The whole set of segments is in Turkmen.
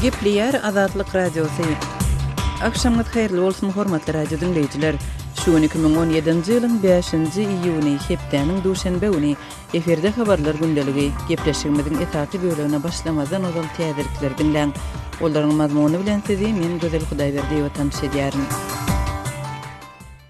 Gepleýär Azatlyk Radiosy. Agşamyňyz haýyrly bolsun, hormatly radio diňleýjiler. Şu gün 2017-nji ýylyň 5-nji iýuny, hepdäniň duşenbe güni. Efirde habarlar gündeligi. Gepleşigimiziň esasy bölegine başlamazdan ozal täzelikleri diňläň. Olaryň mazmuny bilen sizi men Gözel Hudaýberdiýewa tanyş edýärin.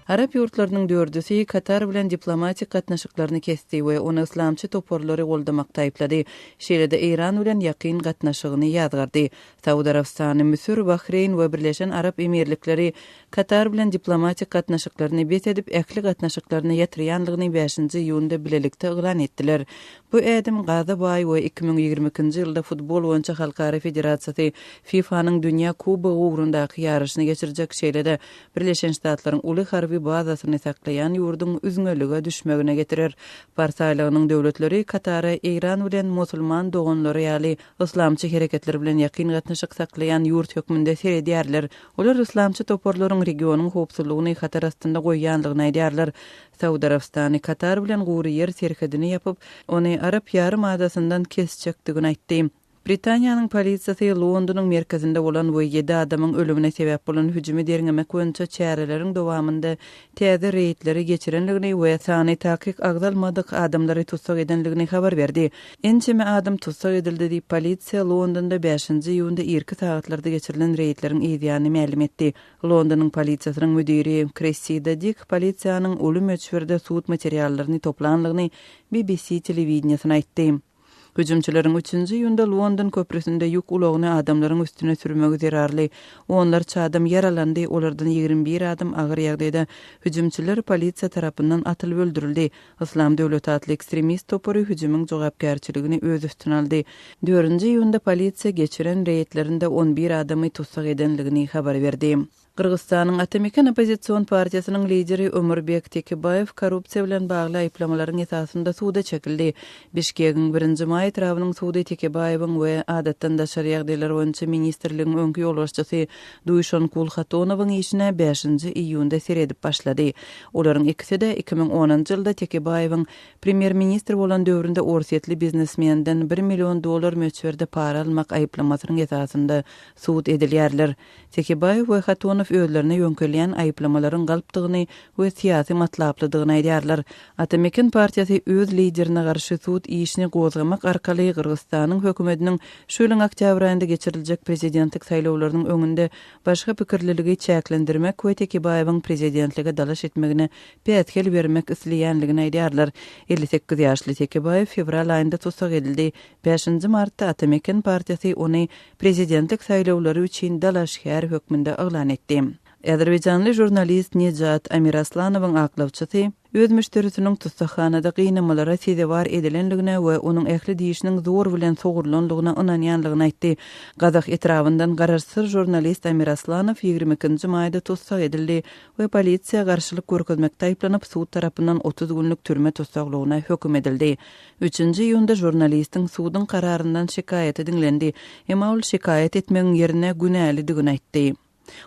Arap ýurtlarynyň dördüsi Katar bilen diplomatik gatnaşyklaryny kesdi we ony yslamçy toparlary goldamakda aýyplady. Şeýle-de Eýran bilen ýakyn gatnaşygyny ýazgardy. Saud Arabystany, Müsür, Bahreýn we Birleşen Arap Emirlikleri Katar bilen diplomatik gatnaşyklaryny bes edip, ähli gatnaşyklaryny ýatyrýanlygyny bäşinji iýunda bilelikde yglan etdiler. Bu ädim gaza baý we 2022-nji ýylda futbol boýunça halkara federasiýasy FIFA-nyň Dünýä Kubogy ugrundaky ýaryşyny geçirjek, şeýle-de Birleşen Ştatlaryň uly harby bazasyny saklaýan ýurduň üzňelige düşmegine getirer. Pars aýlagynyň döwletleri Katara Eýran bilen Musulman doganlary ýaly yslamçy hereketler bilen ýakyn gatnaşyk saklaýan ýurt hökmünde seredýärler. Olar yslamçy toparlaryň regionyň howpsuzlygyny hatar astynda goýýandygyny aýdýarlar. Saud Arabystany Katar bilen gury ýer serhedini ýapyp, ony Arap ýarym adasyndan kesjekdigini aýtdy. Britaniýanyň polisiýasy Londonyň merkezinde bolan we ýedi adamyň ölümine sebäp bolan hüjümi derňemek boýunça çäreleriň dowamynda täze reýdleri geçirendigini we sany takyk agzalmadyk adamlary tussag edendigini habar berdi. Ençeme adam tussag edildi diýip, polisiýa Londonda bäşinji iýunda irki sagatlarda geçirilen reýdleriň yzýany mälim etdi. Londonyň polisiýasynyň müdiri Kressida Dik polisiýanyň uly möçberde sud materiallaryny toplandygyny BBC telewideniýesine aýtdy. Hüjümçileriň üçünji iýunda London köprüsinde ýük ulagyny adamlaryň üstüne sürmegi zerarly onlarça adam ýaralandy, olardan 21 adam agyr ýagdaýda. Hüjümçiler polisiýa tarapyndan atylyp öldürildi. Yslam döwleti atly ekstremist topary hüjümiň jogapkärçiligini öz üstüne aldy. Dördünji iýunda polisiýa geçiren reýdlerinde on bir adamy tussag edenligini habar berdi. Gyrgyzystanyň Ata Mekan oppozision partiýasynyň lideri Ömürbek Tekebaýew korrupsiýa bilen bagly aýyplamalaryň esasynda suda çekildi. Bişkegiň Birinji maý etrabynyň sudy Tekebaýewiň we Adatdan daşary ýagdaýlar boýunça ministrligiň öňki ýolbaşçysy Duýşonkul Hatonowyň işine bäşinji iýunda seredip başlady. Olaryň ikisi-de 2010-njy ýylda Tekebaýewiň premýer-ministr bolan döwründe orsýetli biznesmenden bir million dollar möçberde para almak aýyplamasynyň esasynda sud edilýärler. Tekebaýew we Hatonow özlerine ýöňkelýän aýyplamalaryň galpdygyny we syýasy matlaplydygyny aýdýarlar. Ata Meken partiýasy öz liderine garşy sud işini gozgamak arkaly Gyrgyzystanyň hökümetiniň şu ýylyň oktýabr aýynda geçiriljek prezidentlik saýlawlarynyň öňünde başga pikirliligi çäklendirmek we Tekebaýewiň prezidentlige dalaş etmegine päsgel bermek isleýänligini aýdýarlar. 58 ýaşly Tekebaýew fewral aýynda tussag edildi. Bäşinji martda Ata Meken partiýasy ony prezidentlik saýlawlary üçin dalaşgär hökmünde yglan etdi. Azerbaýjanly žurnalist Nejat Amiraslanowyň aklawçysy öz müşderisiniň tussaghanada gynamalara sezewar edilendigine we onuň ähli dişiniň zor bilen sogrulandygyna ynanýandygyny aýtdy. Gazah etrabyndan garaşsyz žurnalist Amiraslanow 22-nji maýda tussag edildi we polisiýa garşylyk görkezmekde aýyplanyp, sud tarapyndan 30 günlük türme tussaglygyna höküm edildi. Üçünji iýunda žurnalistiň suduň kararyndan şikaýaty diňlendi, emma ol şikaýat etmegiň ýerine günälidigini aýtdy.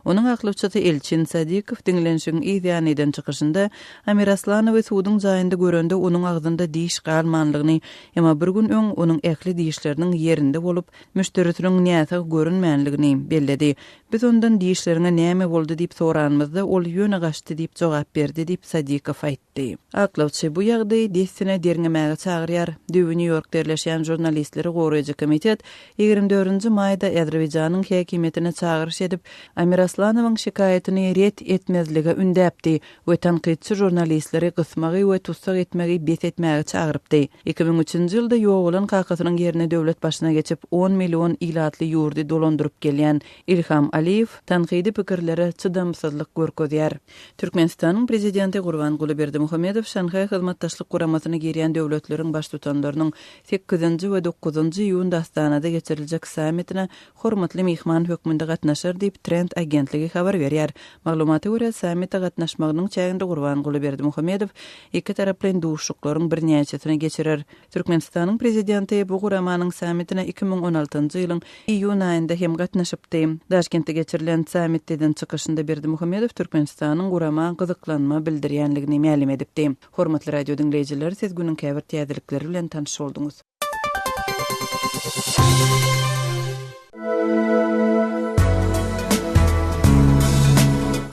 Onuň aklawçysy Elçin Sadikow diňlenişigiň yz ýany eden çykyşynda, Amiraslanowy suduň jaýynda görende onuň agzynda diş galmanlygyny, emma bir gün öň onuň ähli dişleriniň ýerinde bolup, müşderisiniň näsag görünmänligini belledi. Biz ondan dişleriňe näme boldy diýip soranymyzda, ol ýöne gaçdy diýip jogap berdi diýip, Sadikow aýtdy. Aklawçy bu ýagdaýy dessine derňemäge çagyrýar. Düýbi Nýu-Ýorkda ýerleşýän Žurnalistleri goraýjy komitet 24-nji maýda Azerbaýjanyň häkimiýetine çagyryş edip, Amiraslanowyň şikaýatyny ret etmezlige ündäpdi we tankytçy žurnalistleri gysmagy we tussag etmegi bes etmäge çagyrypdy. 2003-nji ýylda ýogalan kakasynyň ýerine döwlet başyna geçip, on million ilatly ýurdy dolandyryp gelýän Ilham Aliýew tankydy pikirlere çydamsyzlyk görkezýär. Türkmenistanyň Prezidenti Gurbanguly Berdimuhamedow Şanhaý Hyzmatdaşlyk Guramasyna girýän döwletleriň Baştutanlarynyň sekizinji we dokuzynjy iýunda Astanada geçiriljek sammitine hormatly myhman hökmünde gatnaşar diýip, Trend agentligi habar berýär. Maglumata görä, sammite gatnaşmagynyň çäginde Gurbanguly Berdimuhamedow ikitaraplaýyn duşuşyklaryň birnäçesini geçirer. Türkmenistanyň Prezidenti bu guramanyň sammitine 2016-njy ýylyň iýun aýynda hem gatnaşypdy. Daşkentde geçirilen sammitde eden çykyşynda Berdimuhamedow Türkmenistanyň gurama gyzyklanma bildirýänligini mälim edipdi. Hormatly radio diňleýjiler, siz günüň käbir täzelikleri bilen tanyş bolduňyz.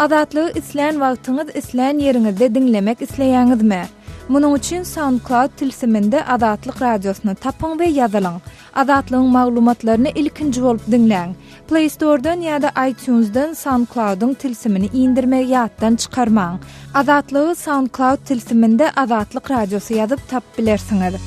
Azatlygy islän wagtyňyz, islän ýeriňizde diňlemek isleýäňizmi? Munuň üçin SoundCloud tilsiminde Azatlyk Radiosyny tapyň we ýazylyň. Azatlygyň maglumatlaryny ilkinji bolup diňläň. Play Store-dan ýa-da iTunes-dan SoundCloud-yň tilsimini indirmegi ýatdan çykarmaň. Azatlygy SoundCloud tilsiminde Azatlyk Radiosy ýazyp tapyp bilersiňiz.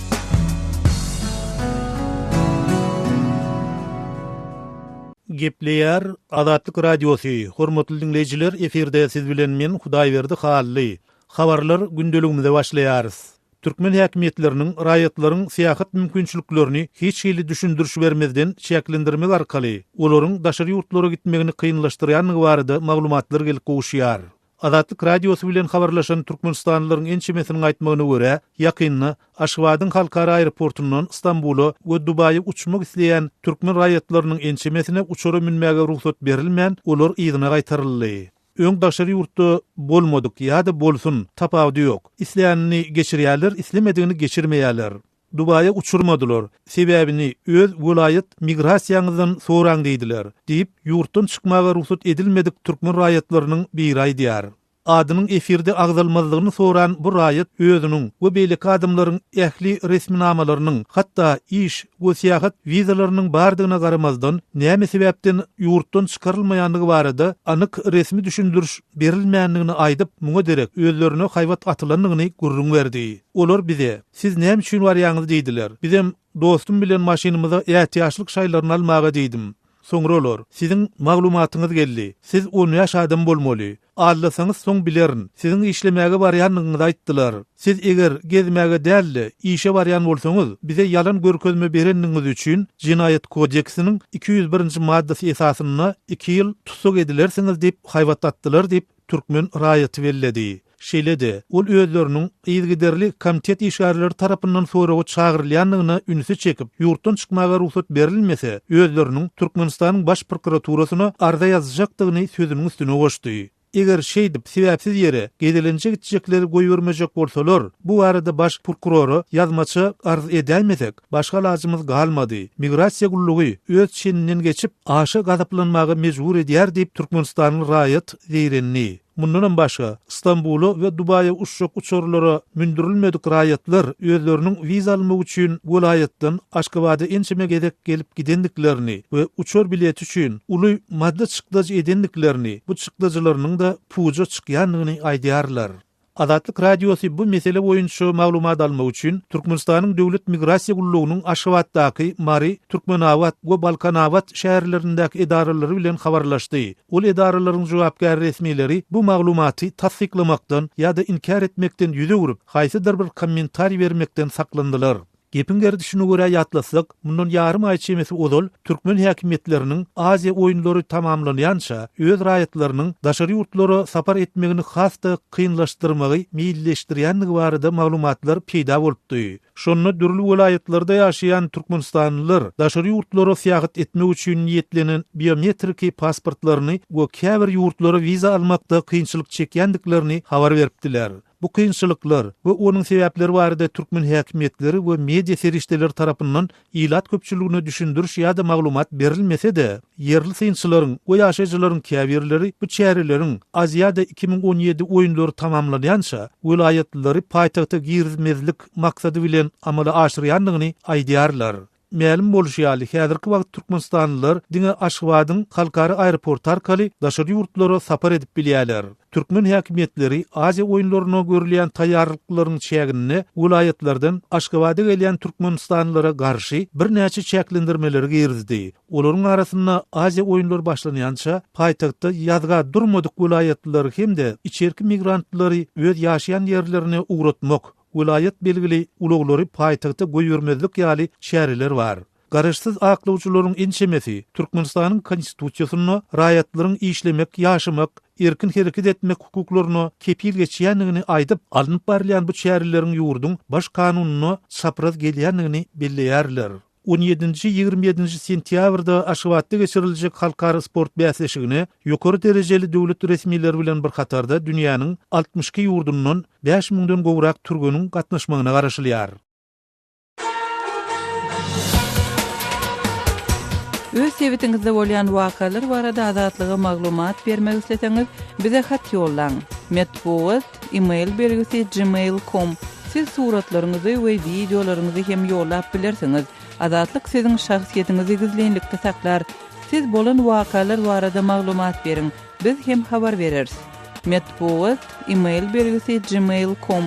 Gepleýär Azatlyk Radiosy, Hormatly diňleýjiler, efirde siz bilen men Hudaýberdi Hally. Habarlar gündeligimize başlaýarys. Türkmen häkimiýetleriniň raýatlaryň syýahat mümkinçiliklerini hiç hili düşündiriş bermezden çäklendirmek arkaly, olaryň daşary ýurtlara gitmegini kynlaşdyrýandygy barada maglumatlar gelip gowuşýar. Azatlyk Radiosy bilen habarlaşan türkmenistanlylaryň ençemesiniň aýtmagyna görä, ýakynda Aşgabadyň halkara aeroportundan Stambula we Dubaýa uçmak isleýän türkmen raýatlarynyň ençemesine uçara münmäge rugsat berilmän, olar yzyna gaýtaryldy. Öň daşary ýurtda bolmadyk ýa-da bolsun, tapawudy ýok. Islänini geçirýärler, islemedigini geçirmeýärler. Dubaýa uçurmadylar, sebäbini öz welaýat migrasiýaňyzdan soraň diýdiler, diýip, ýurtdan çykmaga rugsat edilmedik türkmen raýatlarynyň biri aýdýar. Adynyň efirde agzalmazlygyny soran bu raýat özüniň we beýleki adamlaryň ähli resminamalarynyň, hatda iş we syýahat wizalarynyň bardygyna garamazdan, näme sebäpden ýurtdan çykarylmaýandygy barada anyk resmi düşündiriş berilmändigini aýdyp, muňa derek özlerine haýbat atylandygyny gürrüň berdi. Olar bize, Siz näme üçin barýaňyz diýdiler. Bizem dostum bilen maşynymyza ätiýaçlyk şaýlaryny almaga diýdim. Soňra olar, Siziň maglumatyňyz geldi. Siz 15 adam bolmaly. Aldasaňyz soň bilerin. Siziň işlemäge barýandygyňyzy aýtdylar. Siz eger gezmäge däl-de, işe barýan bolsaňyz, bize ýalan görkezme berendigiňiz üçin Jenaýat kodeksiniň 201-nji maddasy esasynda iki ýyl tussag edilersiňiz diýip haýbat atdylar diýip, türkmen raýaty belledi. Şeýle-de, ol özleriniň yzygiderli komitet işgärleri tarapyndan soraga çagyrylýandygyna ünsi çekip, ýurtdan çykmaga rugsat berilmese, özleriniň Türkmenistanyň Baş prokuraturasyna arza ýazjakdygyny sözüniň üstüne goşdy. Eger şeýdip sebäpsiz ýere gezelenje gitjekleri goýbermejek bolsalar, bu barada baş prokurora ýazmaça arz edäýmesek, başga alajymyz galmady. Migrasiýa gullugy öz çeninden geçip, aşa gazaplanmaga mejbur edýär diýip, türkmenistanly raýat zeýrendi. Mundanam başga, Stambula we Dubaýa uçjak uçarlara mündürilmedik raýatlar özleriniň wiza almak üçin welaýatdan Aşgabada ençeme gezek gelip gidendiklerini we uçar bileti üçin uly maddy çykdajy edendiklerini, bu çykdajylarynyň-da puja çykýandygyny aýdýarlar. Azatlyk Radiosy bu mesele boýunça maglumat almak üçin Türkmenistanyň Döwlet migrasiýa gullugynyň Aşgabatdaky, Mary, Türkmenabat we Balkanabat şäherlerindäki edaralary bilen habarlaşdy. Ol edaralaryň jogapkär resmileri bu maglumaty tassyklamakdan ýa-da inkär etmekden ýüz öwrüp, haýsydyr bir kommentariý bermekden saklandylar. Gepiň gerdişine görä ýatlatsak, mundan ýarym aý çemesi ozal türkmen häkimiýetleriniň Aziýa oýunlary tamamlanýança öz raýatlarynyň daşary ýurtlara sapar etmegini has-da kynlaşdyrmagy meýilleşdirýändigi barada maglumatlar peýda bolupdy. Şonda dürli welaýatlarda ýaşaýan türkmenistanlylar daşary ýurtlara syýahat etmek üçin niýetlenen biometriki pasportlaryny we käbir ýurtlara wiza almakda kynçylyk çekýändiklerini habar beripdiler. Bu kynçylyklar we onuň sebäpleri barada türkmen häkimiýetleri we media serişdeleri tarapyndan ilat köpçüligine düşündiriş ýa-da maglumat berilmese-de, ýerli synçylaryň we ýaşaýjylaryň käbirleri bu çäreleriň Aziada 2017 oýunlary tamamlanýança welaýatlylary paýtagta girizmezlik maksady bilen amala aşyrýandygyny aýdýarlar. Mälim bolşy ýaly, häzirki wagt türkmenistanlylar diňe Aşgabadyň halkara aeroporty arkaly daşary ýurtlara sapar edip bilýärler. Türkmen häkimiýetleri Aziýa oýunlaryna görülýän taýýarlyklaryň çäginde welaýatlardan Aşgabada gelýän türkmenistanlylara garşy birnäçe çäklendirmeleri girizdi. Olaryň arasynda Aziýa oýunlary başlanýança paýtagtda ýazga durmadyk welaýatlylary hem-de içerki migrantlary öz ýaşaýan ýerlerine ugratmak, welaýat belgili ulaglary paýtagta goýbermezlik ýaly çäreler bar. Garaşsyz aklawjylaryň ençemesi Türkmenistanyň Konstitusiýasynda raýatlaryň işlemek, ýaşamak, erkin hereket etmek hukuklaryna kepil geçýändigini aýdyp, alnyp barylýan bu çäreleriň ýurduň Baş kanunyna çapraz gelýändigini belleýärler. On ýedinji, 27-nji sentýabrda Aşgabatda geçiriljek halkara sport bäsleşigine ýokary derejeli döwlet resmileri bilen bir hatarda dünýäniň 62 ýurdundan bäş müňden gowrak türgeniň gatnaşmagyna garaşylýar. Öz sebitiňizde bolýan wakalar barada Azatlyga maglumat bermek isleseňiz, bize hat ýollaň. Metbugat, e-mail belgisi gmail com. Siz suratlaryňyzy we wideolaryňyzy hem ýollap bilersiňiz. Azatlyk siziň şahsyýetiňizi gizlinlikde saklar. Siz bolan wakalar barada maglumat beriň, biz hem habar bereris. Metbugat, e-mail belgisi gmail com.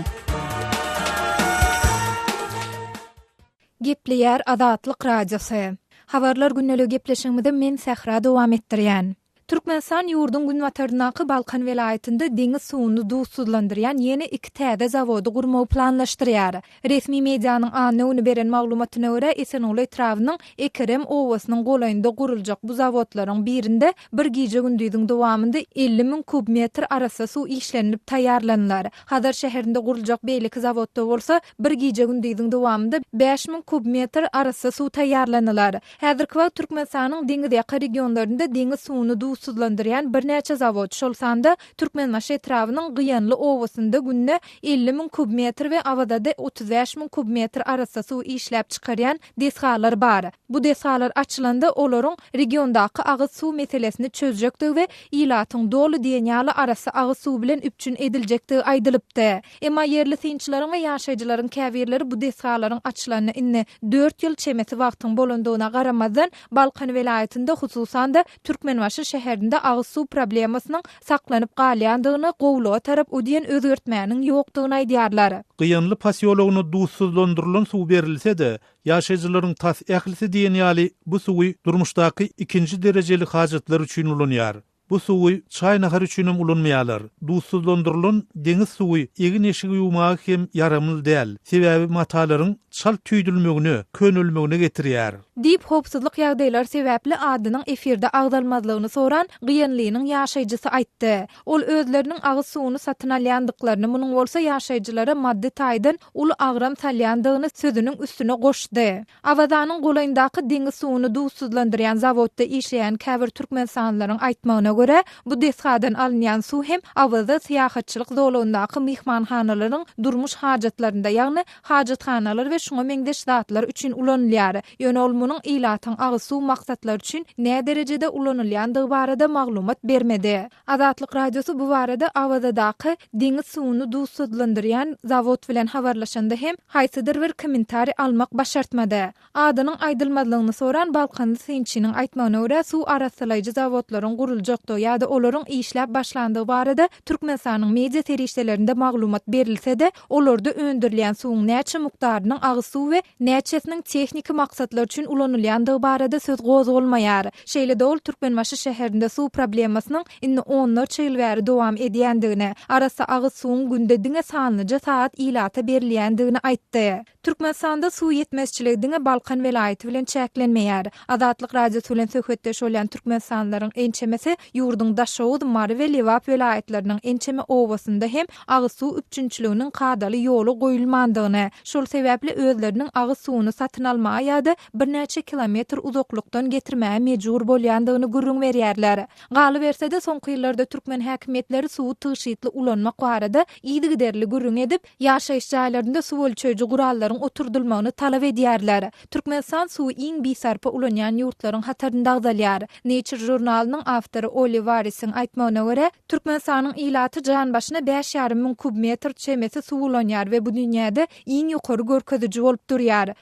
Gepleýär Azatlyk Radiosy. Habarlar gündeligi gepleşigimizi men Sähra dowam etdirýän. Türkmenistan ýurduň günbataryndaky Balkan welaýatynda deňiz suwuny duzsuzlandyrýan ýene iki täze zawody gurmagy planlaşdyrýar. Resmi medianyň anna güni beren maglumatyna görä, Esenguly etrabynyň Ekerem obasynyň golaýynda guruljak bu zawodlaryň birinde bir gije-gündiziň dowamynda 50 müň kubmetr arassa suw işlenilip taýýarlanylar. Hazar şäherinde guruljak beýleki zawodda bolsa bir gije-gündiziň dowamynda 5000 kubmetr arassa suw taýýarlanylar. Häzirki wagt Türkmenistanyň deňizýaka regionlarynda deňiz suwuny duzsuzlandyrýan birnäçe zawod, şol sanda Türkmenbaşy etrabynyň Gyýanly obasynda günde 50 müň kubmetr we Awazada 35 müň kubmetr arassa suw işläp çykarýan desgalar bar. Bu desgalar açylanda, olaryň regiondaky agyz suw meselesini çözjekdigi we ilatyň doly diýen ýaly arassa agyz suwy bilen üpjün ediljekdigi aýdylypdy. Emma ýerli synçylaryň we ýaşaýjylaryň käbirleri bu desgalaryň açylanyna indi dört ýyl çemesi wagtyň bolandygyna garamazdan, Balkan welaýatynda, hususan-da, Türkmenbaşy şäherinde agyz suw problemasynyň saklanyp galýandygyny, gowulyga tarap o diýen özgertmäniň ýokdugyny aýdýarlar. Gyýanly posýologyna duzsuzlandyrylan suw berilse-de, ýaşaýjylaryň tas ählisi diýen ýaly bu suwy durmuşdaky ikinji derejeli hajatlar üçin ulanýar. Bu suwy çaý-nahar üçinem ulanmaýarlar. Duzsuzlandyrylan deňiz suwy egin-eşigi ýuwmaga hem ýaramly däl, sebäbi matalaryň çalt tüýdülmegine, könelmegine getirýär. Diýip, howpsuzlyk ýagdaýlary sebäpli adynyň efirde agzalmazlygyny soran Gyýanlynyň ýaşaýjysy aýtdy. Ol özleriniň agyz suwuny satyn alýandyklaryny, munuň bolsa ýaşaýjylara maddy taýdan uly agram salýandygyny sözüniň üstüne goşdy. Awazanyň golaýyndaky deňiz suwuny duzsuzlandyrýan zawodda işleýän käbir türkmenistanlylaryň aýtmagyna görä, bu desgadan alynýan suw hem Awaza syýahatçylyk zolagyndaky myhmanhanalaryň durmuş hajatlarynda, ýagny hajathanalar we şuňa meňzeş zatlar üçin ulanylýar. Ýöne ol munuň ilatyň agyz suw maksatlary üçin näderejede ulanylýandygy barada maglumat bermedi. Azatlyk Radiosy bu barada Awazadaky deňiz suwuny duzsuzlandyrýan zawod bilen habarlaşanda hem haýsydyr bir kommentariý almak başartmady. Adynyň aýdylmazlygyny soran balkanly synçynyň aýtmagyna görä, suw arassalaýjy zawodlaryň guruljakdygy ýa-da olaryň işläp başlandygy barada Türkmenistanyň media serişdelerinde maglumat berilse-de, olarda öndürilýän suwuň näçe mukdarynyň agyz suw we näçesiniň tehniki maksatlar üçin ulanylýandygy barada söz gozgalmaýar. Şeýle-de ol Türkmenbaşy şäherinde suw problemasynyň indi onlarça ýyl bäri dowam edýändigini, arassa agyz suwuň günde diňe sanlyja sagat ilata berilýändigini aýtdy. Türkmenistanda suw ýetmezçiligi diňe Balkan welaýaty bilen çäklenmeýär. Azatlyk Radiosy bilen söhbetdeş bolýan türkmenistanlylaryň ençemesi ýurduň Daşoguz, Mary we Lebap welaýatlarynyň ençeme obasynda hem agyz suw üpjünçiliginiň kadaly ýola goýulmandygyny, şol sebäpli özleriniň agyz suwuny satyn almaga ýa-da birnäçe kilometr uzaklykdan getirmäge mejbur bolýandygyny gürrüň berýärler. Galyberse-de, soňky ýyllarda türkmen häkimiýetleri suwy tygşytly ulanmak barada yzygiderli gürrüň edip, ýaşaýyş jaýlarynda suw ölçeýji gurallaryň oturdylmagyny talap edýärler. Türkmenistan suwy iň bisarpa ulanýan ýurtlaryň hatarynda agzalýar. Nature žurnalynyň awtory Olli Warisiň aýtmagyna görä, Türkmenistanyň ilaty jan başyna bäş ýarym müň kubmetr çemesi suw ulanýar we bu dünýäde iň ýokary görkeziji bolup durýar.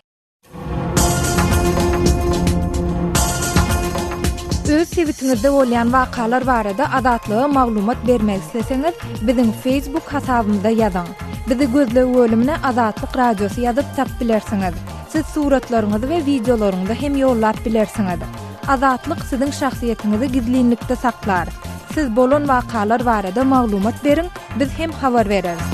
Öz sebitiňizde bolýan wakalar barada Azatlyga maglumat bermek isleseňiz, biziň Facebook hasabymyza ýazyň. Bizi gözleg bölümine Azatlyk Radiosy ýazyp tap bilersiňiz. Siz suratlaryňyzy we wideolaryňyzy hem ýollap bilersiňiz. Azatlyk siziň şahsyýetiňizi gizlinlikde saklar. Siz bolan wakalar barada maglumat beriň, biz hem habar bereris.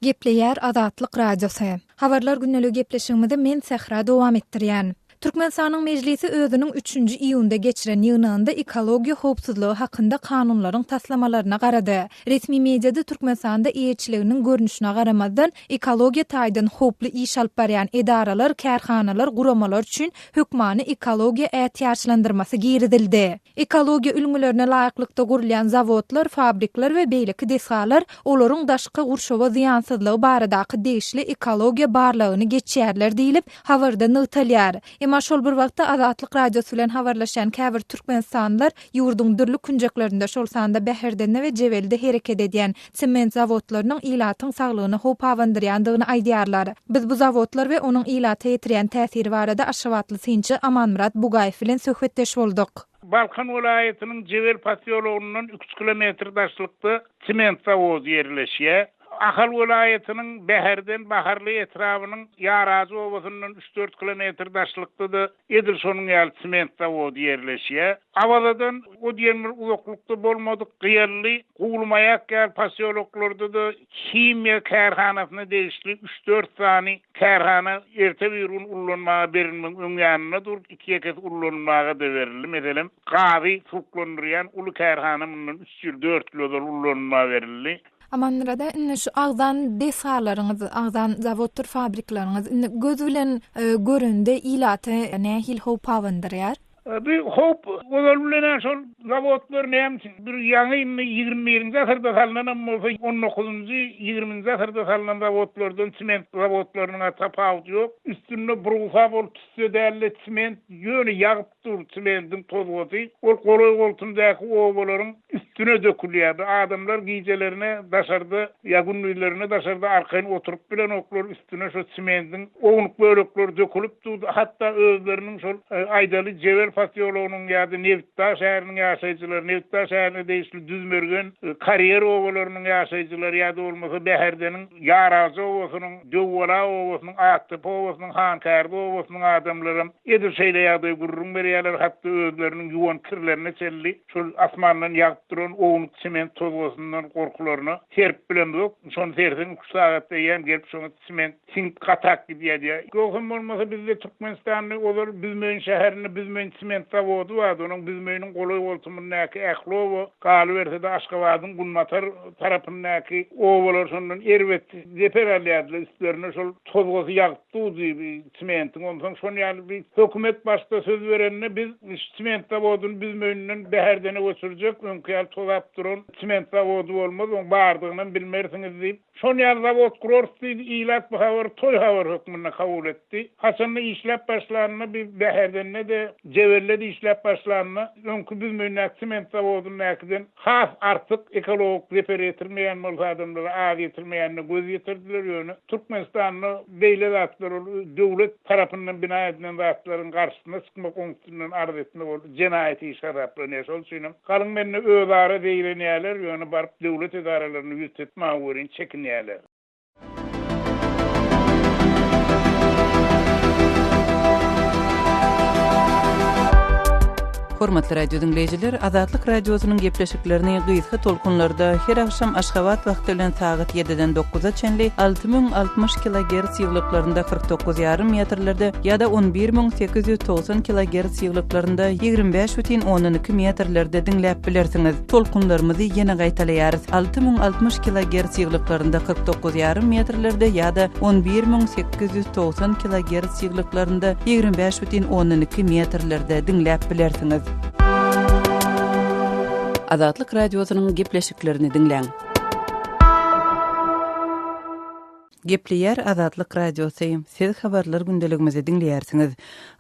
Gepleýär Azatlyk Radiosy. Habarlar gündeligi gepleşigimizi men Sähra dowam etdirýän. Türkmenistanyň Mejlisi özüniň üçünji iýunda geçiren ýygnagynda ekologiýa howpsuzlygy hakynda kanunlaryň taslamalaryna garady. Resmi mediada Türkmenistanda eýeçiliginiň görnüşine garamazdan, ekologiýa taýdan howply iş alyp barýan edaralar, kärhanalar, guramalar üçin hökmany ekologiýa ätiýaçlandyrmasy girizildi. Ekologiýa ülňülerine laýyklykda gurulýan zawodlar, fabrikler we beýleki desgalar olaryň daşky gurşawa zyýansyzlygy baradaky degişli ekologiýa barlagyny geçýärler diýlip, habarda nygtalýar. Emma şol bir wagtda Azatlyk Radiosy bilen habarlaşýan käbir türkmenistanlylar ýurduň dürli künjeklerinde, şol sanda Bäherdende we Jebelde hereket edýän sement zawodlarynyň ilatyň saglygyna howp abandyrýandygyny aýdýarlar. Biz bu zawodlar we onuň ilata ýetirýän täsiri barada aşgabatly synçy Amanmyrat Bugaýew bilen söhbetdeş bolduk. Balkan welaýatynyň Jebel posýologyndan üç kilometr daşlykda sement zawody ýerleşýär. Ahal welaýatynyň Bäherden Baharly etrabynyň Ýarajy obasyndan üç-dört kilometr daşlykda-da edil şonuň ýaly sement zawody ýerleşýär. Awazadan o diýen bir uzaklykda bolmadyk Gyýanly, Guwlymaýak ýaly posýoloklarda-da himiýa kärhanasyna degişli üç-dört sany kärhana erte-birgün ullanmaga berilmegiň öň ýanynda dur, iki-ýekesi ullanylmaga-da berildi. Meselem, gazy suwuklandyrýan uly kärhana mundan üç ýyl, dört ýyl ozal ullanylmaga berildi. Amanmyrat aga, indi şu agzan desgalaryňyz, agzan zawoddyr fabrikleriňiz indi göz bilen görende ilata nähili howp abandyrýar? Bu howp ozal bilen-ä şol zawodlar näme üçin bir ýaňy indi 21-nji asyrda salnanam bolsa, on dokuzynjy, ýigriminji asyrda salnan zawodlardan sement zawodlarynyň-a tapawudy ýok. Üstünde burugsa bolup tüsse däl-de sement ýöne ýagyp dur sementiň tozgasy ol golaý-goltumdaky obalaryň üstüne dökülýär. Bu adamlar gijelerine daşarda ýa gündizlerine daşarda arkaýyn oturyp bilenoklar, üstüne şo sementiň ownuk bölekleri dökülip dur. Hatda özleriniň şol aýdaly Jebel posýologynyň ýa-da Nebitdag şäheriniň ýaşaýjylary, Nebitdag şäherine degişli Düzmergen, Karýer obalarynyň ýaşaýjylary ýa-da bolmasa Bäherdeniň Ýaragja obasynyň, Döwgala obasynyň, Akdepe obasynyň, Hankärde obasynyň adamlaram Edil şeýle ýagdaýy gürrüň berýärler, hatda özleriniň ýuwan kirlerine çenli şol asmandan ýagyp duran ownuk sement tozgasyndan gorkularyna serip bilemzok. Şony serseň üç sagatda eýýäm gelip şoňa sement siňip gatap gidýär diýýär. Ýogsam bolmasa bizde Türkmenistanda ozal Büzmeýin şäherinde Büzmeýin sement zawody bardy. Onuň Büzmeýiniň golaý-goltumyndaky ähli oba, galyberse-de Aşgabadyň günbatar tarapyndaky obalar şondan erbet zeper alýardylar. Üstlerine şol tozgasy ýagyp durdy. Sementiň onsoň şon ýaly bir hökümet başda söz berende biz şu sement zawodyny Büzmeýinden Bäherdene göçürjek, öňki ýaly tozap duran sement zawody bolmaz, oň bardygynam bilmersiňiz diýip, şon ýaly zawod gurarys diýdi, ilat bu habary toý habary hökmünde kabul etdi. Haçanda işläp başlanda biz Bäherdende-de, Jebelde-de işläp başlanda öňki Büzmeýindäki sement zawodyndakydan Has artyk ekologik zeper ýetirmeýän bolsa adamlara az ýetirmeýänine göz ýetirdiler ýöne Türkmenistanda beýle zatlar ol döwlet tarapyndan bina edilen zatlaryň garşysyna çykmak oň üstünden arz etmek ol jenaýat işi hasaplanýar şol üçinem galyň mende özara zeýrenýärler ýöne baryp döwlet edaralaryna ýüz tutmaga welin çekinýärler. Hormatly radio diňleýjiler, Azatlyk Radiosynyň gepleşiklerini gysga tolkunlarda her agşam Aşgabat wagty bilen sagat 7-den 9-a çenli 6060 kilogerts ýyglyklarynda 49,5 metrlerde ýa-da 11890 kilogerts ýyglyklarynda 25,2 metrlerde diňläp bilersiňiz. Tolkunlarymyzy ýene gaýtalaýarys, 6060 kilogerts ýyglyklarynda 49 ýarym metrlerde ýa-da 11890 kilogerts ýyglyklarynda 25 bütin ondan iki metrlerde diňläp bilersiňiz. Azatlyk Radiosynyň gepleşiklerini diňläň. Gepleýär Azatlyk Radiosy, Siz habarlar gündeligimizi diňleýärsiňiz.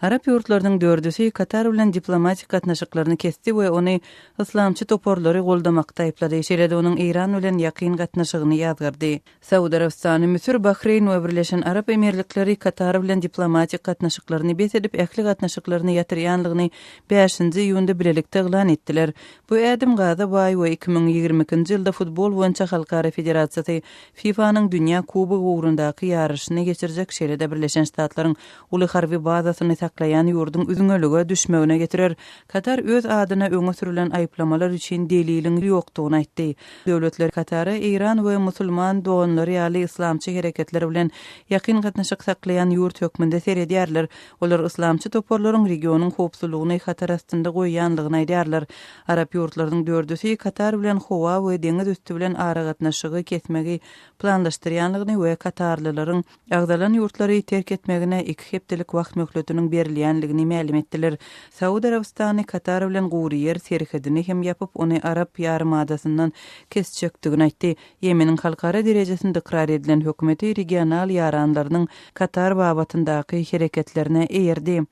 Arap ýurtlarynyň dördüsi Katar bilen diplomatik gatnaşyklaryny kesdi we ony yslamçy toparlary goldamakda aýyplady, şeýle-de onuň Eýran bilen ýakyn gatnaşygyny ýazgardy. Saud Arabystany, Müsür, Bahreýn we Birleşen Arap Emirlikleri Katar bilen diplomatik gatnaşyklaryny bes edip, ähli gatnaşyklaryny ýatyrýanlygyny bäşinji iýunda bilelikde yglan etdiler. Bu ädim gaza baý we 2022-nji ýylda futbol boýunça halkara federasiýasy FIFA-nyň Dünýä Kubogy. ugrundaky ýaryşyny geçirjek, şeýle-de Birleşen Ştatlaryň uly harby bazasyny saklaýan ýurduň üzňelige düşmegine getirer. Katar öz adyna öňe sürülen aýyplamalar üçin deliliň ýokdugyny aýtdy. Döwletler Katara Eýran we Musulman doganlary ýaly yslamçy hereketler bilen ýakyn gatnaşyk saklaýan ýurt hökmünde seredýärler. Olar yslamçy toparlaryň regionyň howpsuzlygyny hatar astynda goýýanlygyny aýdýarlar. Arap ýurtlarynyň dördüsi Katar bilen howa we deňiz üsti bilen aragatnaşygy kesmegi planlaşdyrýanlygyny we katarlylaryň agzalan ýurtlary terk etmegine iki hepdelik wagt möhletiniň berilýänligini mälim etdiler. Saud Arabystany Katar bilen gury ýer serhedini hem ýapyp, ony Arap ýarymadasyndan kesjekdigini aýtdy. Ýemeniň halkara derejesinde ykrar edilen hökümeti regional ýaranlarynyň Katar babatyndaky hereketlerine eýerdi.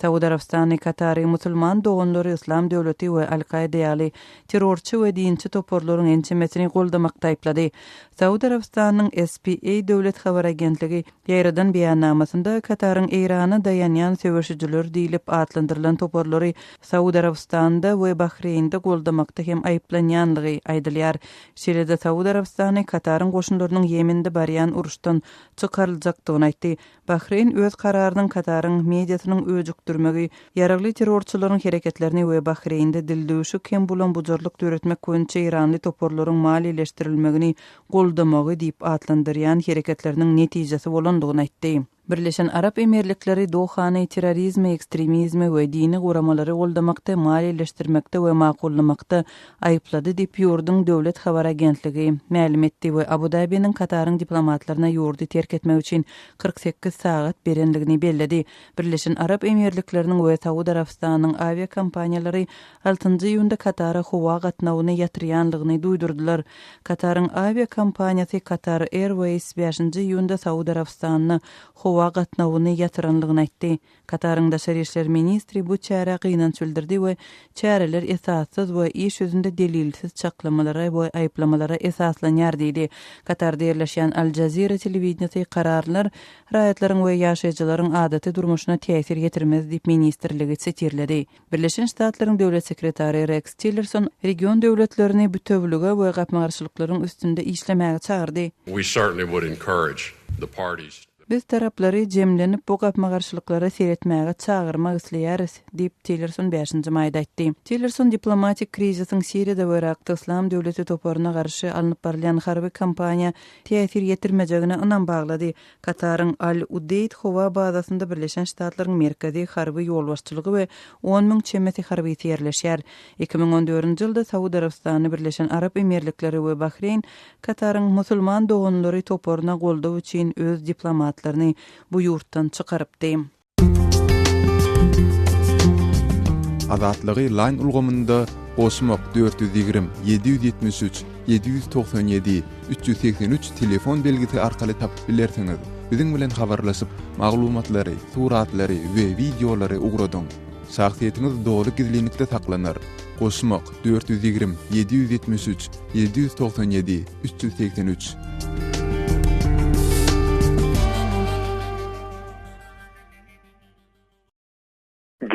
Saud Arabystany Katary Musulman doganlary Yslam döwleti we Al-Kaýda ýaly terrorçy we dinçi toparlaryň ençemesini goldamakda aýyplady. Saud Arabystanynyň SPA döwlet habar agentligi ýaýradan beýannamasynda Kataryň Eýrana daýanýan söweşijiler diýlip atlandyrylan toparlary Saud Arabystanynda we Bahreýnde goldamakda hem aýyplanýanlygy aýdylýar. Şeýle-de Saud Arabystany Kataryň goşunlarynyň Ýemende barýan uruşdan çykaryljakdygyny aýtdy. Bahreýn öz kararynyň Kataryň mediasynyň öjükdirmegi, ýaragly terrorçylaryň hereketlerini we Bahreýnde dildüwşük hem bulam-bujarlyk döretmek boýunça eýranly toparlaryň maliýeleşdirilmegini goldamagy diýip atlandyrýan hereketleriniň netijesi bolandygyny aýtdy. Birleşen Arap Emirlikleri Dohany terrorizmi, ekstremizmi we dini guramalary goldamakda, maliýeleşdirmekde we makullamakda aýyplady diýip, ýurduň döwlet habar agentligi mälim etdi we Abu-Dabiniň Kataryň diplomatlaryna ýurdy terk etmek üçin 48 sagat berendigini belledi. Birleşen Arap Emirlikleriniň we Saud Arabystanynyň awiakompaniýalary altynjy iýunda Katara howa gatnawyny ýatyrýandygyny duýdurdylar. Kataryň awiakompaniýasy Qatar Airways bäşinji iýunda Saud Arabystanyna howa gatnawyny ýatyrandygyny aýtdy. Kataryň daşary işler ministri bu çärä gynanç bildirdi we çäreler esassyz we iş ýüzünde delilsiz çaklamalara we aýyplamalara esaslanýar diýdi. Katarda ýerleşýän Al Jazeera telewideniýesi kararlar raýatlaryň we ýaşaýjylaryň adaty durmuşyna täsir ýetirmez diýip ministrligi sitirledi. Birleşen Ştatlaryň döwlet sekretary Reks Tillerson region döwletlerini bütewülige we gapma-garşylyklaryň üstünde işlemäge çagyrdy. We certainly would encourage the parties. Biz taraplary jemlenip bu gapma-garşylyklara seretmäge çagyrmak isleýäris, diýip, Tillerson bäşinji maýda aýtdy. Tillerson diplomatik krizisiň Siriýada we Yrakda Yslam döwleti toparyna garşy alnyp barylýan harby kampaniýa täsir ýetirmejegine ynam baglady. Kataryň Al-Udeýd howa bazasynda Birleşen Ştatlaryň merkezi harby ýolbaşçylygy we 10 müň çemesi harbysy ýerleşýär. 2014-nji ýylda Saud Arabystany, Birleşen Arap Emirlikleri we Bahreýn Kataryň Musulman doganlary toparyna goldaw üçin öz diplomatlaryny bu ýurtdan çykarypdy. Azatlygy Line ulgamynda goşmak 420 773 797 383 telefon belgisi arkaly tapyp bilersiňiz. Biziň bilen habarlaşyp, maglumatlary, suratlary we wideolary ugradyň. Şahsyýetiňiz doly gizlinlikde saklanar. Goşmak 420 773 797 383.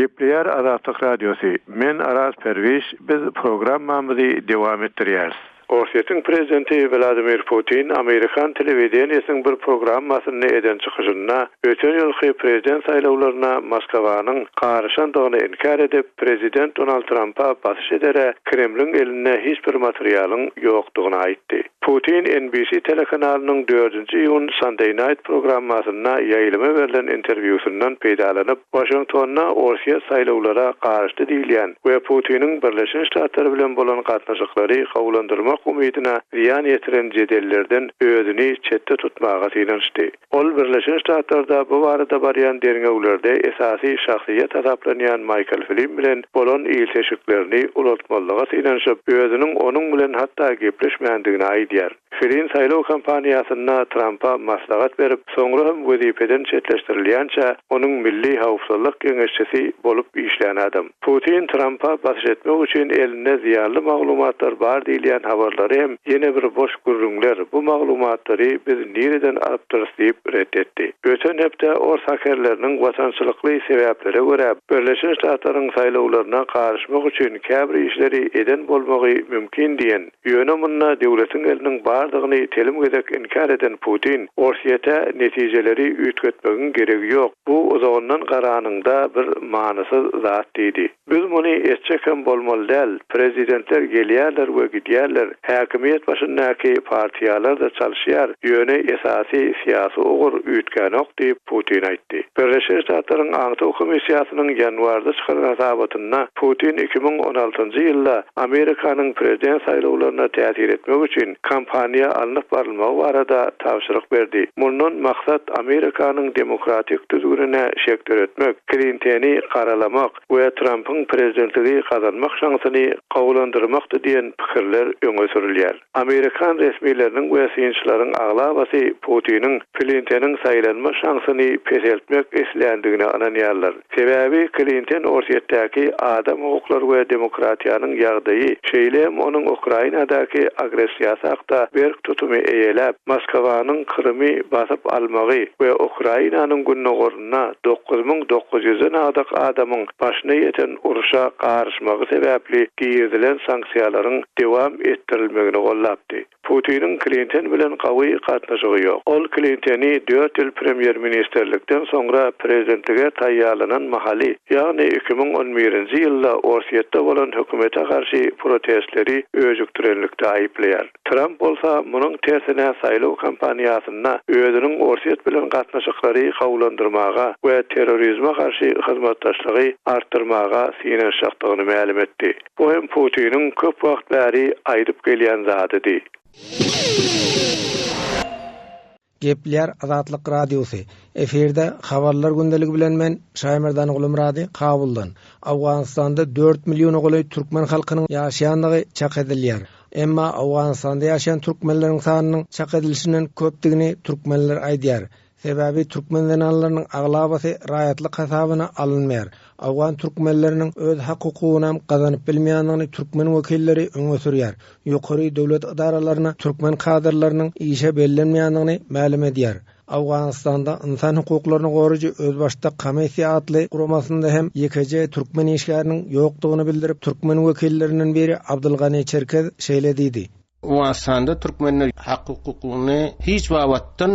Gepleýär Azatlyk Radiosy, Men Araz Perwiş, biz programmamyzy dowam etdirýäris. Orsýetiň prezidenti Wladimir Putin amerikan telewideniýesiniň bir programmasynda eden çykyşynda öten ýylky prezident saýlawlaryna Moskwanyň garyşandygyny inkär edip, prezident Donald Trampa basyş edere Kremliň elinde hiç bir materialyň ýokdugyny aýtdy. Putin NBC telekanalynyň dördünji iýun Sunday Night programmasynda ýaýlyma berlen interwýusyndan peýdalanyp, Waşingtonda Orsýet saýlawlara garyşdy diýilýän we Putiniň Birleşen Ştatlar bilen bolan gatnaşyklary gowulandyrmak umydyna zyýan ýetiren jedellerden özüni çetde tutmaga synanyşdy. Ol Birleşen Ştatlarda bu barada barýan derňewlerde esasy şahsyýet hasaplanýan Maýkl Flin bilen bolan ilteşiklerini ulaltmazlyga synanyşyp, özüniň onuň bilen hatda gepleşmändigini aýdýar. Flin saýlaw kampaniýasynda Trampa maslahat berip, soňra hem wezipeden çetleşdirilýänçä onuň milli howpsuzlyk geňeşçisi bolup işlän adam. Putin Trampa basyş etmek üçin elinde zyýanly maglumatlar bar diýilýän habarlary hem ýene bir boş gürrüňler, bu maglumatlary biz nireden alypdyrys diýip ret etdi. Öten hepde ors hakerleriniň watançylykly sebäplere görä Birleşen Ştatlaryň saýlawlaryna garyşmak üçin käbir işleri eden bolmagy mümkin diýen, ýöne munda döwletiň elinde. eliniň bardygyny telim gezek inkär eden Putin, Orsýete netijeleri üýtgetmegiň geregi ýok, bu uzagyndan garanyňda bir manysyz zat diýdi. Biz muny etjek hem bolmaly däl, prezidentler gelýärler we gidýärler, häkimiýet başyndaky partiýalar-da çalyşýar, ýöne esasy syýasy ugur üýtgänok diýip, Putin aýtdy. Birleşen Ştatlaryň Aňtaw komissiýasynyň ýanwarda çykaran hasabatynda Putin 2016-njy ýylda Amerikanyň prezident saýlawlaryna täsir etmek üçin kampaniýa alnyp barylmagy barada tabşyryk berdi. Mundan maksat Amerikanyň demokratik düzgünine şek döretmek, Klinteni garalamak we Trampyň prezidentligi gazanmak şansyny gowulandyrmakdy diýen pikirler öňe sürülýär. Amerikan resmileriniň we synçylaryň aglabasy Putiniň Klinteniň saýlanma şansyny peseltmek isländigine ynanýarlar. Sebäbi Klinten Orsýetdäki adam hukuklary we demokratiýanyň ýagdaýy, şeýle hem onuň Ukrainadaky agressiýasy hakda berk tutumy eýeläp, Moskwanyň Krymy basyp almagy we Ukrainanyň gündogarynda 9900-den agdyk adamyň başyna ýeten urşa garyşmagy sebäpli girizilen sanksiýalaryň dowam etdirilmegini gollapdy. Putiniň Klinten bilen gawy gatnaşygy ýok. Ol Klinteni dört ýyl premýer-ministrlikden soňra prezidentlige taýýarlanan mahaly, ýagny 2011-nji ýylda Orsýetde bolan hökümete garşy protestleri öjükdirenlikde aýyplaýar. Tramp bolsa munuň tersine saýlaw kampaniýasynda özüniň Orsýet bilen gatnaşyklary gowulandyrmaga we terrorizme garşy hyzmatdaşlygy artdyrmaga synanyşjakdygyny mälim etdi. Bu hem Putiniň köp wagt bäri aýdyp gelýän zadydy. Gepleýär Azatlyk Radiosy. Efirde Habarlar gündeligi bilen men, Şaýmerdan Gulumyrady, Kabuldan. Owganystanda dört milliona golaý türkmen halkynyň ýaşaýandygy çak edilýär. Emma Owganystanda ýaşaýan türkmenleriň sanynyň çak edilişinden köpdügini türkmenler aýdýar. Sebäbi türkmen zenanlarynyň aglabasy raýatlyk hasabyna alynmaýar. Owgan türkmenleriniň öz hak-hukugynam gazanyp bilmeýändigini türkmen wekilleri öňe sürýär. Ýokary döwlet edaralaryna türkmen kadrlarynyň işe bellenmeýändigini mälim edýär. Owganystanda ynsan hukuklaryny goraýjy özbaşdak komissiýa atly guramasynda hem ýekeje türkmen işgäriniň ýokdugyny bildirip, türkmen wekillerinden biri Abdylgani Çerkez şeýle diýdi. Owganystanda türkmenler hak-hukugyny hiç babatdan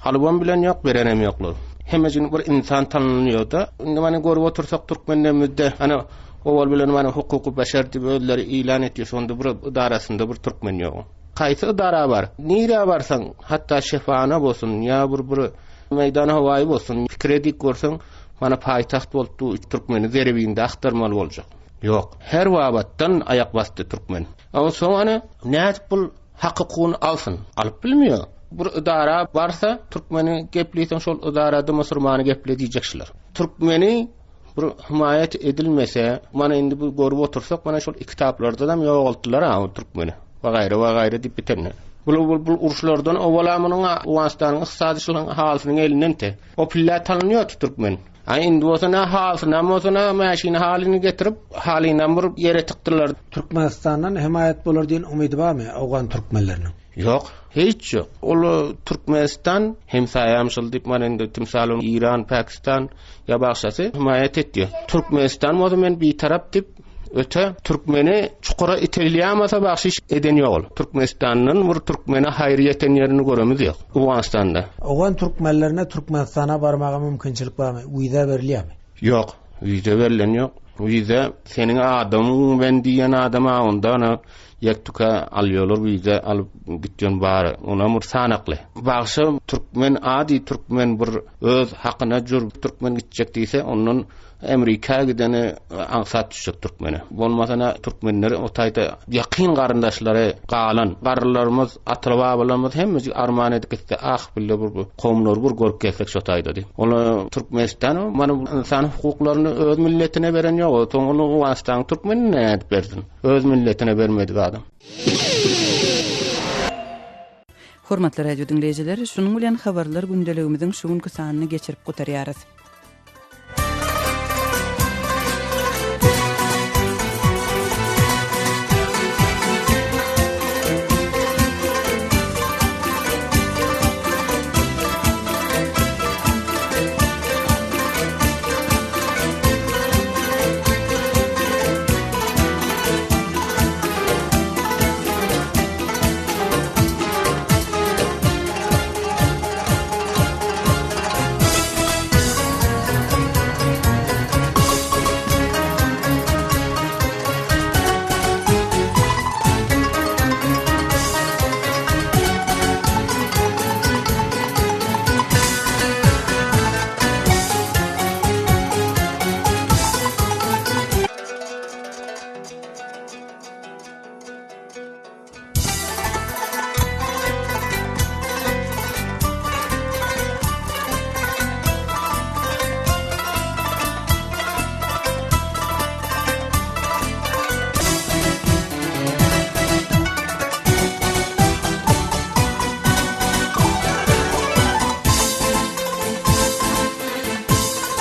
alybam bilen ýok, berenem ýoklar. Hemmejigini bir ynsan tanalýar-da. Indi mana görüp otursak türkmenlerimizde ana owal bilen mana hukuky beşer diýip özleri ilan etýär, şonda bir ydarasynda bir türkmen ýok. Haýsy ydara bar? Nirä barsaň, hatda şefana bolsun ýa bir bir meýdan howaýy bolsun, pikir edip görseň, mana paýtagt bolup dur, türkmeni zerebinde agtarmaly boljak. Ýok. Her babatdan aýak basdy türkmen. Onsoň ana nädip bul hak-hukugyny alsyn? Alyp bilmeýär. Bir edara barsa, türkmeni gepleýseň şol edarada musurmany geple diýjek şular. Türkmeni bir himaýat edilmese, mana indi bu görüp otursak, mana şol kitaplardanam ýogaltdylar ha o türkmeni. We gaýry we gaýry diýip bitende. Bul bul bul uruşlardan owala munuň Owganystanyň ykdysady şunuň halysynyň elinden te. O pille tanynýar türkmen. A indi bolsa nä halysynam bolsa nä mäşini halyny getirip, halynam bir ýere tykdylar. Türkmenistandan hemaýat bolar diýen umydy barmy owgan türkmenleriniň? Ýok, hiç ýok. Ol Türkmenistan hemsaýam şol diýip mana indi timsal Iran, Pakistan ýa bagşasy hemaýat etýär. Türkmenistan bolsa men bitarap diýip öte türkmeni çukura itelýämasa bagşyş eden ýok ol. Türkmenistandan bir türkmene haýry ýeten ýerini göremiz ýok Owganystanda. Owgan türkmenlerine Türkmenistana barmaga mümkinçilik barmy? Wiza berilýärmi? Ýok, wiza berlen ýok. Wiza seniň adamyň ben diýen adama onda ana ýek-tüke alýarlar wiza alyp gitýän bar. Onam bir sanakly. Bagşy türkmen ady türkmen bir öz hakyna jür türkmen gitjek diýse ondan Amerika gideni aňsat düşjek türkmene. Bolmasa na türkmenler o taýda ýakyn garyndaşlary galan garrylarymyz, ata-babalarymyz hemmejik arman edip gitse, ah bille bir bu kowumlary bir görüp gelsek şo taýda diýip. Ola Türkmenistan mana ynsan hukuklaryny öz milletine beren ýok. Soň ony Owganystanyň türkmenine nädip bersin? Öz milletine bermedik adam. Hormatly radio diňleýjiler, şunuň bilen habarlar gündeligimiziň şu günki sanyny geçirip gutarýarys.